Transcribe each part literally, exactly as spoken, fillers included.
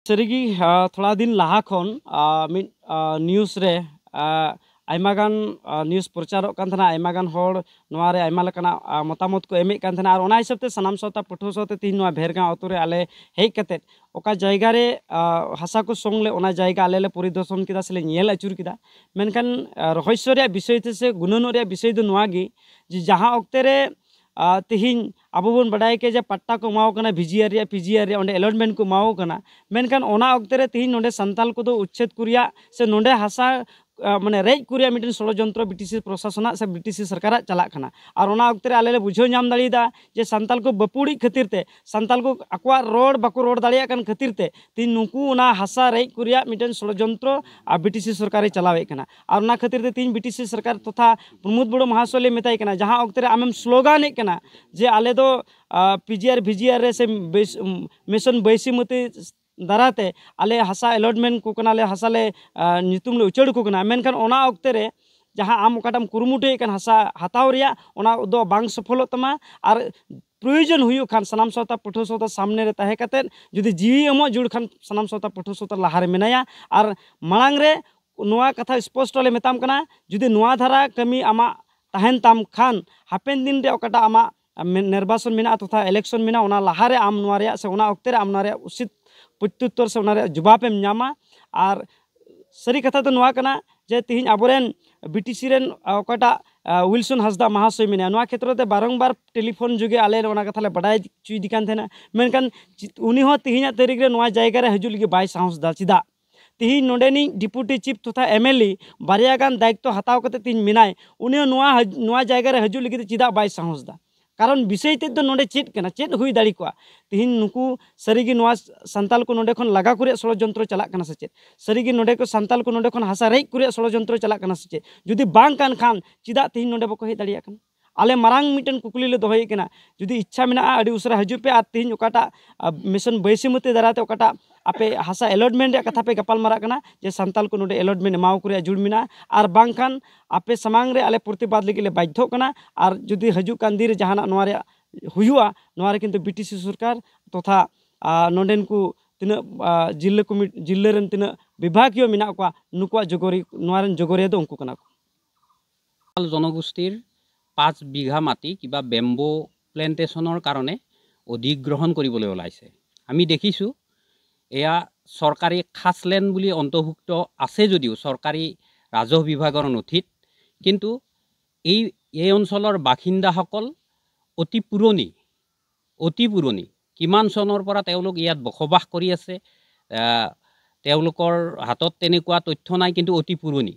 ᱥᱟᱹᱨᱤᱜᱮ, ᱟᱸ, ᱛᱷᱚᱲᱟ ᱫᱤᱱ ᱞᱟᱦᱟ ᱠᱷᱚᱱ, ᱟᱸ, ᱢᱤᱫ, ᱟᱸ, news ᱨᱮ, ᱟᱸ, ᱟᱭᱢᱟ ᱜᱟᱱ, ᱟᱸ, news ᱯᱨᱚᱪᱟᱨᱚᱜ ᱠᱟᱱ ᱛᱟᱦᱮᱱᱟ, ᱟᱭᱢᱟ ᱜᱟᱱ ᱦᱚᱲ ᱱᱚᱣᱟ ᱨᱮ ᱟᱭᱢᱟ ᱞᱮᱠᱟᱱᱟᱜ, ᱟᱸ, ᱢᱚᱛᱟᱢᱚᱛ ᱠᱚ ᱮᱢᱮᱫ ᱠᱟᱱ ᱛᱟᱦᱮᱱᱟ᱾ ᱟᱨ ᱚᱱᱟ ᱦᱤᱥᱟᱹᱵ ᱛᱮ ᱥᱟᱱᱟᱢ ᱥᱟᱶᱛᱟ ᱯᱟᱹᱴᱷᱩᱣᱟᱹ ᱥᱟᱶᱛᱮ ᱛᱮᱦᱮᱧ ᱱᱚᱣᱟ ᱵᱷᱮᱨᱜᱟᱸᱣ ᱟᱹᱛᱩ ᱨᱮ ᱟᱞᱮ ᱦᱮᱡ ᱠᱟᱛᱮᱫ ᱚᱠᱟ ᱡᱟᱭᱜᱟ ᱨᱮ, ᱟᱸ, ᱦᱟᱥᱟ ᱠᱚ ᱥᱚᱝ ᱞᱮ, ᱚᱱᱟ ᱡᱟᱭᱜᱟ ᱟᱞᱮ ᱞᱮ ᱯᱚᱨᱤᱫᱚᱨᱥᱚᱱ ᱠᱮᱫᱟ ᱥᱮᱞᱮ ᱧᱮᱞ ᱟᱹᱪᱩᱨ ᱠᱮᱫᱟ᱾ ᱢᱮᱱᱠᱷᱟᱱ, ᱟᱸ, ᱨᱚᱦᱚᱥᱭᱚ ᱨᱮᱭᱟᱜ ᱵᱤᱥᱚᱭ ᱛᱮ ᱥᱮ ᱜᱩᱱᱟᱹᱱᱚᱜ ᱨᱮᱭᱟᱜ ᱵᱤᱥᱚᱭ ᱫᱚ ᱱᱚᱣᱟ ᱜᱮ ᱡᱮ ᱡᱟᱦᱟᱸ ᱚᱠᱛᱮ ᱨᱮ, ᱟᱸ, ᱛᱮᱦᱮᱧ ᱟᱵᱚ ᱵᱚᱱ ᱵᱟᱰᱟᱭ ᱠᱮᱫ ᱡᱮ ᱯᱟᱴᱴᱟ ᱠᱚ ᱮᱢᱟᱣ ᱠᱟᱱᱟ, ᱵᱷᱤᱡᱤᱭᱟᱨ ᱨᱮᱭᱟᱜ, ᱯᱤᱡᱤᱭᱟᱨ ᱨᱮᱭᱟᱜ, ᱚᱸᱰᱮ allotment ᱠᱚ ᱮᱢᱟᱣ ᱠᱟᱱᱟ, ᱢᱮᱱᱠᱷᱟᱱ ᱚᱱᱟ ᱚᱠᱛᱮ ᱨᱮ ᱛᱮᱦᱮᱧ ᱱᱚᱰᱮ ᱥᱟᱱᱛᱟᱞ ᱠᱚᱫᱚ ᱩᱪᱪᱷᱮᱫ ᱠᱚ ᱨᱮᱭᱟᱜ ᱥᱮ ᱱᱚᱰᱮ ᱦᱟᱥᱟ, ᱟᱸ, ᱢᱟᱱᱮ ᱨᱮᱡ ᱠᱚ ᱨᱮᱭᱟᱜ ᱢᱤᱫᱴᱮᱱ ᱥᱚᱲᱚᱡᱚᱱᱛᱨᱚ ᱵᱨᱤᱴᱤᱥ ᱯᱨᱚᱥᱟᱥᱚᱱᱟᱜ ᱥᱮ ᱵᱨᱤᱴᱤᱥ ᱥᱚᱨᱠᱟᱨᱟᱜ ᱪᱟᱞᱟᱜ ᱠᱟᱱᱟ᱾ ᱟᱨ ᱚᱱᱟ ᱚᱠᱛᱮ ᱨᱮ ᱟᱞᱮ ᱞᱮ ᱵᱩᱡᱷᱟᱹᱣ ᱧᱟᱢ ᱫᱟᱲᱮᱭᱟᱫᱟ ᱡᱮ ᱥᱟᱱᱛᱟᱞ ᱠᱚ ᱵᱟᱹᱯᱩᱲᱤᱡ ᱠᱷᱟᱹᱛᱤᱨ ᱛᱮ, ᱥᱟᱱᱛᱟᱞ ᱠᱚ ᱟᱠᱚᱣᱟᱜ ᱨᱚᱲ ᱵᱟᱠᱚ ᱨᱚᱲ ᱫᱟᱲᱮᱭᱟᱜ ᱠᱟᱱ ᱠᱷᱟᱹᱛᱤᱨ ᱛᱮ ᱛᱮᱦᱮᱧ ᱱᱩᱠᱩ ᱚᱱᱟ ᱦᱟᱥᱟ ᱨᱮᱡ ᱠᱚ ᱨᱮᱭᱟᱜ ᱢᱤᱫᱴᱮᱱ ᱥᱚᱲᱚᱡᱚᱱᱛᱨᱚ ᱟᱨ ᱵᱨᱤᱴᱤᱥ ᱥᱚᱨᱠᱟᱨᱮ ᱪᱟᱞᱟᱣᱮᱫ ᱠᱟᱱᱟ᱾ ᱟᱨ ᱚᱱᱟ ᱠᱷᱟᱹᱛᱤᱨ ᱛᱮ ᱛᱮᱦᱮᱧ ᱵᱨᱤᱴᱤᱥ ᱥᱚᱨᱠᱟᱨ ᱛᱚᱛᱷᱟ ᱯᱨᱚᱢᱳᱫ ᱵᱚᱲᱚ ᱢᱟᱦᱟᱥᱚᱭ ᱞᱮ ᱢᱮᱛᱟᱭ ᱠᱟᱱᱟ, ᱡᱟᱦᱟᱸ ᱚᱠᱛᱮ ᱨᱮ ᱟᱢᱮᱢ ᱥᱞᱳᱜᱟᱱᱮᱫ ᱠᱟᱱᱟ ᱡᱮ ᱟᱞᱮ ᱫᱚ, ᱟᱸ, ᱯᱤᱡᱤᱭᱟᱨ ᱵᱷᱤᱡᱤᱭᱟᱨ ᱨᱮ ᱥᱮ ᱵᱮᱥ-, ᱢᱤᱥᱚᱱ ᱵᱟᱹᱭᱥᱤᱢᱚᱛᱤ ᱫᱟᱨᱟᱭ ᱛᱮ ᱟᱞᱮ ᱦᱟᱥᱟ allotment ᱠᱚ ᱠᱟᱱᱟ, ᱟᱞᱮ ᱦᱟᱥᱟ ᱞᱮ, ᱟᱸ, ᱧᱩᱛᱩᱢ ᱞᱮ ᱩᱪᱟᱹᱲ ᱟᱠᱚ ᱠᱟᱱᱟ, ᱢᱮᱱᱠᱷᱟᱱ ᱚᱱᱟ ᱚᱠᱛᱮ ᱨᱮ ᱡᱟᱦᱟᱸ ᱟᱢ ᱚᱠᱟᱴᱟᱜ ᱮᱢ ᱠᱩᱨᱩᱢᱩᱴᱩᱭᱮᱫ ᱠᱟᱱ ᱦᱟᱥᱟ ᱦᱟᱛᱟᱣ ᱨᱮᱭᱟᱜ, ᱚᱱᱟ ᱫᱚ ᱵᱟᱝ ᱥᱚᱯᱷᱚᱞᱚᱜ ᱛᱟᱢᱟ᱾ ᱟᱨ ᱯᱨᱚᱭᱳᱡᱚᱱ ᱦᱩᱭᱩᱜ ᱠᱷᱟᱱ ᱥᱟᱱᱟᱢ ᱥᱟᱶᱛᱟ ᱯᱟᱹᱴᱷᱩᱣᱟᱹ ᱥᱟᱶᱛᱟ ᱥᱟᱢᱱᱮ ᱨᱮ ᱛᱟᱦᱮᱸ ᱠᱟᱛᱮᱫ ᱡᱩᱫᱤ ᱡᱤᱣᱤ ᱮᱢᱚᱜ ᱡᱩᱲ ᱠᱷᱟᱱ ᱥᱟᱱᱟᱢ ᱥᱟᱶᱛᱟ ᱯᱟᱹᱴᱷᱩᱣᱟᱹ ᱥᱟᱶᱛᱟ ᱞᱟᱦᱟᱨᱮ ᱢᱮᱱᱟᱭᱟ᱾ ᱟᱨ ᱢᱟᱲᱟᱝ ᱨᱮ ᱱᱚᱣᱟ ᱠᱟᱛᱷᱟ ᱥᱯᱚᱥᱴᱚ ᱞᱮ ᱢᱮᱛᱟᱢ ᱠᱟᱱᱟ, ᱡᱩᱫᱤ ᱱᱚᱣᱟ ᱫᱷᱟᱨᱟ ᱠᱟᱹᱢᱤ ᱟᱢᱟᱜ ᱛᱟᱦᱮᱱ ᱛᱟᱢ ᱠᱷᱟᱱ, ᱦᱟᱯᱮᱱ ᱫᱤᱱ ᱨᱮ ᱚᱠᱟᱴᱟᱜ ᱟᱢᱟᱜ ᱢᱮ-, ᱱᱤᱨᱵᱟᱪᱚᱱ ᱢᱮᱱᱟᱜᱼᱟ ᱛᱚᱛᱷᱟ election ᱢᱮᱱᱟᱜᱼᱟ, ᱚᱱᱟ ᱞᱟᱦᱟᱨᱮ ᱟᱢ ᱱᱚᱣᱟ ᱨᱮᱭᱟᱜ ᱥᱮ ᱚᱱᱟ ᱚᱠᱛᱮ ᱨᱮ ᱟᱢ ᱱᱚᱣᱟ ᱨᱮᱭᱟᱜ ᱩᱪᱤᱛ ᱯᱨᱚᱛᱭᱩᱛᱛᱚᱨ ᱥᱮ ᱚᱱᱟ ᱨᱮᱭᱟᱜ ᱡᱚᱵᱟᱵ ᱮᱢ ᱧᱟᱢᱟ᱾ ᱟᱨ ᱥᱟᱹᱨᱤ ᱠᱟᱛᱷᱟ ᱫᱚ ᱱᱚᱣᱟ ᱠᱟᱱᱟ ᱡᱮ ᱛᱮᱦᱮᱧ ᱟᱵᱚᱨᱮᱱ ᱵᱤᱴᱤᱥᱤ ᱨᱮᱱ, ᱟ, ᱚᱠᱟᱴᱟᱜ, ᱟ, ᱩᱭᱤᱞᱥᱚᱱ ᱦᱟᱸᱥᱫᱟ ᱢᱟᱦᱟᱥᱚᱭ ᱢᱮᱱᱟᱭᱟ, ᱱᱚᱣᱟ ᱠᱷᱮᱛᱨᱚ ᱛᱮ ᱵᱟᱨᱚᱝᱵᱟᱨ ᱴᱮᱞᱤᱯᱷᱳᱱ ᱡᱳᱜᱮ ᱟᱞᱮ ᱚᱱᱟ ᱠᱟᱛᱷᱟ ᱞᱮ ᱵᱟᱰᱟᱭ ᱦᱚᱪᱚᱭᱮᱫᱮ ᱠᱟᱱ ᱛᱟᱦᱮᱱᱟ, ᱢᱮᱱᱠᱷᱟᱱ ᱪᱮᱫ ᱩᱱᱤ ᱦᱚᱸ ᱛᱮᱦᱮᱧᱟᱜ ᱛᱟᱹᱨᱤᱠᱷ ᱨᱮ ᱱᱚᱣᱟ ᱡᱟᱭᱜᱟ ᱨᱮ ᱦᱤᱡᱩᱜ ᱞᱟᱹᱜᱤᱫ ᱵᱟᱭ ᱥᱟᱦᱚᱥ ᱮᱫᱟ᱾ ᱪᱮᱫᱟᱜ? ᱛᱮᱦᱮᱧ ᱱᱚᱰᱮᱱᱤᱡ ᱰᱤᱯᱩᱴᱤ ᱪᱤᱯ ᱛᱚᱛᱷᱟ ᱮᱢ ᱮᱞ ᱮ ᱵᱟᱨᱭᱟ ᱜᱟᱱ ᱫᱟᱭᱤᱛᱛᱚ ᱦᱟᱛᱟᱣ ᱠᱟᱛᱮ ᱛᱮᱦᱮᱧ ᱢᱮᱱᱟᱭ, ᱩᱱᱤ ᱦᱚᱸ ᱱᱚᱣᱟ ᱦᱟᱡ-, ᱱᱚᱣᱟ ᱡᱟᱭᱜᱟ ᱨᱮ ᱦᱤᱡᱩᱜ ᱞᱟᱹᱜᱤᱫ ᱛᱮ ᱪᱮᱫᱟᱜ ᱵᱟᱭ ᱥᱟᱦᱚᱥ ᱮᱫᱟ? ᱠᱟᱨᱚᱱ ᱵᱤᱥᱚᱭ ᱛᱮᱫ ᱫᱚ ᱱᱚᱰᱮ ᱪᱮᱫ ᱠᱟᱱᱟ, ᱪᱮᱫ ᱦᱩᱭ ᱫᱟᱲᱮ ᱠᱚᱜᱼᱟ? ᱛᱮᱦᱮᱧ ᱱᱩᱠᱩ ᱥᱟᱹᱨᱤᱜᱮ ᱱᱚᱣᱟ ᱥᱟᱱᱛᱟᱞ ᱠᱚ ᱱᱚᱰᱮ ᱠᱷᱚᱱ ᱞᱟᱜᱟ ᱠᱚ ᱨᱮᱭᱟᱜ ᱥᱚᱲᱚᱡᱚᱱᱛᱨᱚ ᱪᱟᱞᱟᱜ ᱠᱟᱱᱟ ᱥᱮ ᱪᱮᱫ? ᱥᱟᱹᱨᱤᱜᱮ ᱱᱚᱰᱮ ᱠᱚ ᱥᱟᱱᱛᱟᱞ ᱠᱚ ᱱᱚᱰᱮ ᱠᱷᱚᱱ ᱦᱟᱥᱟ ᱨᱮᱡ ᱠᱚ ᱨᱮᱭᱟᱜ ᱥᱚᱲᱚᱡᱚᱱᱛᱨᱚ ᱪᱟᱞᱟᱜ ᱠᱟᱱᱟ ᱥᱮ ᱪᱮᱫ? ᱡᱩᱫᱤ ᱵᱟᱝ ᱠᱟᱱ ᱠᱷᱟᱱ ᱪᱮᱫᱟᱜ ᱛᱮᱦᱮᱧ ᱱᱚᱰᱮ ᱵᱟᱠᱚ ᱦᱮᱡ ᱫᱟᱲᱮᱭᱟᱜ ᱠᱟᱱᱟ? ᱟᱞᱮ ᱢᱟᱨᱟᱝ ᱢᱤᱫᱴᱮᱱ ᱠᱩᱠᱞᱤ ᱞᱮ ᱫᱚᱦᱚᱭᱮᱫ ᱠᱟᱱᱟ, ᱡᱩᱫᱤ ᱤᱪᱪᱷᱟ ᱢᱮᱱᱟᱜᱼᱟ ᱟᱹᱰᱤ ᱩᱥᱟᱹᱨᱟ ᱦᱤᱡᱩᱜ ᱯᱮ ᱟᱨ ᱛᱮᱦᱮᱧ ᱚᱠᱟᱴᱟᱜ, ᱟ, ᱢᱤᱥᱚᱱ ᱵᱟᱹᱭᱥᱤᱢᱚᱛᱤ ᱫᱟᱨᱟᱭ ᱛᱮ ᱚᱠᱟᱴᱟᱜ ᱟᱯᱮ ᱦᱟᱥᱟ allotment ᱨᱮᱭᱟᱜ ᱠᱟᱛᱷᱟ ᱯᱮ ᱜᱟᱯᱟᱞ ᱢᱟᱨᱟᱜ ᱠᱟᱱᱟ ᱡᱮ ᱥᱟᱱᱛᱟᱞ ᱠᱚ ᱱᱚᱰᱮ allotment ᱮᱢᱟᱣ ᱠᱚ ᱨᱮᱭᱟᱜ ᱡᱩᱲ ᱢᱮᱱᱟᱜᱼᱟ, ᱟᱨ ᱵᱟᱝᱠᱷᱟᱱ ᱟᱯᱮ ᱥᱟᱢᱟᱝ ᱨᱮ ᱟᱞᱮ ᱯᱨᱚᱛᱤᱵᱟᱫ ᱞᱟᱹᱜᱤᱫ ᱞᱮ ᱵᱟᱫᱽᱫᱷᱚᱜ ᱠᱟᱱᱟ᱾ ᱟᱨ ᱡᱩᱫᱤ ᱦᱤᱡᱩᱜ ᱠᱟᱱ ᱫᱤᱱ ᱨᱮ ᱡᱟᱦᱟᱱᱟᱜ ᱱᱚᱣᱟ ᱨᱮᱭᱟᱜ ᱦᱩᱭᱩᱜᱼᱟ, ᱱᱚᱣᱟ ᱨᱮ ᱠᱤᱱᱛᱩ ᱵᱤᱴᱤᱥᱤ ᱥᱚᱨᱠᱟᱨ ᱛᱚᱛᱷᱟ, ᱟ, ᱱᱚᱰᱮᱱ ᱠᱚ ᱛᱤᱱᱟᱹᱜ ᱡᱤᱞᱟᱹ ᱠᱚᱢᱤ ᱡᱤᱞᱟᱹ ᱨᱮᱱ ᱛᱤᱱᱟᱹᱜ ᱵᱤᱵᱷᱟᱜᱤᱭᱚ ᱢᱮᱱᱟᱜ ᱠᱚᱣᱟ, ᱱᱩᱠᱩᱣᱟᱜ ᱡᱚᱜᱚᱨᱤ ᱱᱚᱣᱟ ᱨᱮᱱ ᱡᱚᱜᱚᱨᱤᱭᱟᱹ ᱫᱚ ᱩᱱᱠᱩ ᱠᱟᱱᱟ ᱠᱚ᱾ জনগোষ্ঠীৰ পাঁচ বিঘা মাটি কিবা বেম্বো প্লেণ্টেশ্যনৰ কাৰণে অধিগ্ৰহণ কৰিবলৈ ওলাইছে। আমি দেখিছোঁ, এয়া চৰকাৰী খাছ লেণ্ড বুলি অন্তৰ্ভুক্ত আছে যদিও, চৰকাৰী ৰাজহ বিভাগৰ নথিত, কিন্তু এই এই অঞ্চলৰ বাসিন্দাসকল অতি পুৰণি, অতি পুৰণি। কিমান চনৰ পৰা তেওঁলোক ইয়াত বসবাস কৰি আছে, আহ, তেওঁলোকৰ হাতত তেনেকুৱা তথ্য নাই, কিন্তু অতি পুৰণি।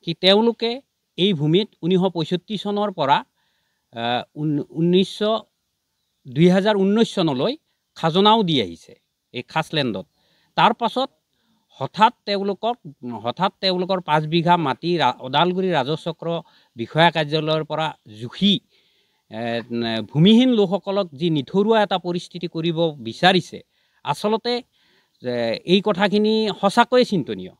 কি তেওঁলোকে এই ভূমিত ঊনৈছশ পঁয়ষষ্ঠি চনৰ পৰা আহ, ঊন- ঊনৈছশ দুই হাজাৰ ঊনৈছ চনলৈ খাজনাও দি আহিছে এই খাছলেণ্ডত। তাৰ পাছত হঠাৎ তেওঁলোকক হঠাৎ তেওঁলোকৰ পাঁচ বিঘা মাটি ৰা- ওদালগুৰি ৰাজহ চক্ৰ বিষয়া কাৰ্যালয়ৰ পৰা জুখি এ, ন- ভূমিহীন লোকসকলক যি নিঠৰুৱা এটা পৰিস্থিতি কৰিব বিচাৰিছে, আচলতে এ, এই কথাখিনি সঁচাকৈয়ে চিন্তনীয়।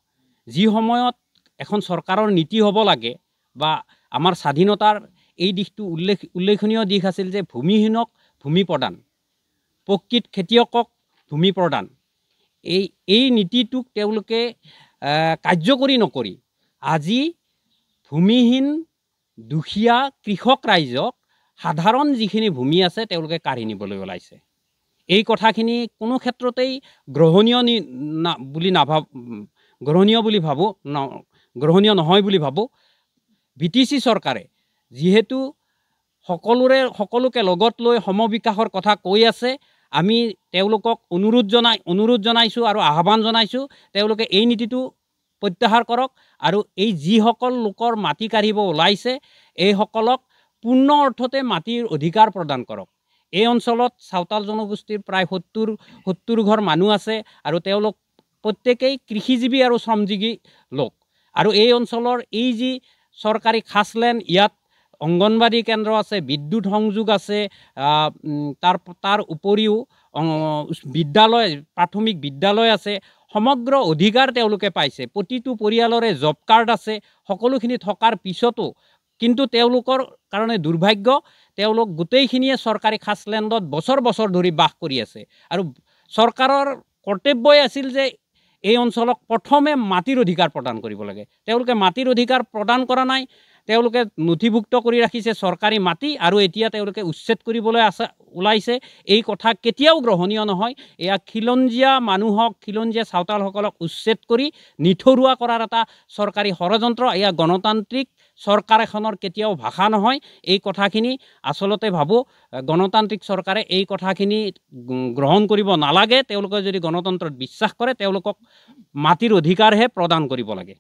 যি সময়ত এখন চৰকাৰৰ নীতি হ'ব লাগে বা আমাৰ স্বাধীনতাৰ এই দিশটো উল্লেখ উল্লেখনীয় দিশ আছিল যে ভূমিহীনক ভূমি প্ৰদান, প্ৰকৃত খেতিয়কক ভূমি প্ৰদান, এই এই নীতিটোক তেওঁলোকে এ, কাৰ্যকৰী নকৰি আজি ভূমিহীন দুখীয়া কৃষক ৰাইজক সাধাৰণ যিখিনি ভূমি আছে তেওঁলোকে কাঢ়ি নিবলৈ ওলাইছে। এই কথাখিনি কোনো ক্ষেত্ৰতেই গ্ৰহণীয় নি- না- বুলি নাভাব গ্ৰহণীয় বুলি ভাবোঁ, ন- গ্ৰহণীয় নহয় বুলি ভাবোঁ। বি টি চি চৰকাৰে যিহেতু সকলোৰে সকলোকে লগত লৈ সমবিকাশৰ কথা কৈ আছে, আমি তেওঁলোকক অনুৰোধ জনাই অনুৰোধ জনাইছোঁ আৰু আহ্বান জনাইছোঁ তেওঁলোকে এই নীতিটো প্ৰত্যাহাৰ কৰক আৰু এই যিসকল লোকৰ মাটি কাঢ়িব ওলাইছে এইসকলক পূৰ্ণ অৰ্থতে মাটিৰ অধিকাৰ প্ৰদান কৰক। এই অঞ্চলত চাওতাল জনগোষ্ঠীৰ প্ৰায় সত্তৰ সত্তৰ ঘৰ মানুহ আছে আৰু তেওঁলোক প্ৰত্যেকেই কৃষিজীৱী আৰু শ্ৰমজীৱী লোক। আৰু এই অঞ্চলৰ এই যি চৰকাৰী খাছলেণ্ড, ইয়াত অংগনবাদী কেন্দ্ৰ আছে, বিদ্যুৎ সংযোগ আছে, আহ, উম, তাৰ তাৰ উপৰিও অ, বিদ্যালয়, প্ৰাথমিক বিদ্যালয় আছে, সমগ্ৰ অধিকাৰ তেওঁলোকে পাইছে। প্ৰতিটো পৰিয়ালৰে জব কাৰ্ড আছে, সকলোখিনি থকাৰ পিছতো কিন্তু তেওঁলোকৰ কাৰণে দুৰ্ভাগ্য, তেওঁলোক গোটেইখিনিয়ে চৰকাৰী খাছলেণ্ডত বছৰ বছৰ ধৰি বাস কৰি আছে আৰু চৰকাৰৰ কৰ্তব্যই আছিল যে এই অঞ্চলক প্ৰথমে মাটিৰ অধিকাৰ প্ৰদান কৰিব লাগে। তেওঁলোকে মাটিৰ অধিকাৰ প্ৰদান কৰা নাই, তেওঁলোকে নথিভুক্ত কৰি ৰাখিছে চৰকাৰী মাটি আৰু এতিয়া তেওঁলোকে উচ্ছেদ কৰিবলৈ আছে, ওলাইছে। এই কথা কেতিয়াও গ্ৰহণীয় নহয়। এয়া খিলঞ্জীয়া মানুহক, খিলঞ্জীয়া চাওতালসকলক উচ্ছেদ কৰি নিথৰুৱা কৰাৰ এটা চৰকাৰী ষড়যন্ত্ৰ। এয়া গণতান্ত্ৰিক চৰকাৰ এখনৰ কেতিয়াও ভাষা নহয়। এই কথাখিনি আচলতে ভাবোঁ, এ, গণতান্ত্ৰিক চৰকাৰে এই কথাখিনি গ-, গ্ৰহণ কৰিব নালাগে। তেওঁলোকে যদি গণতন্ত্ৰত বিশ্বাস কৰে, তেওঁলোকক মাটিৰ অধিকাৰহে প্ৰদান কৰিব লাগে।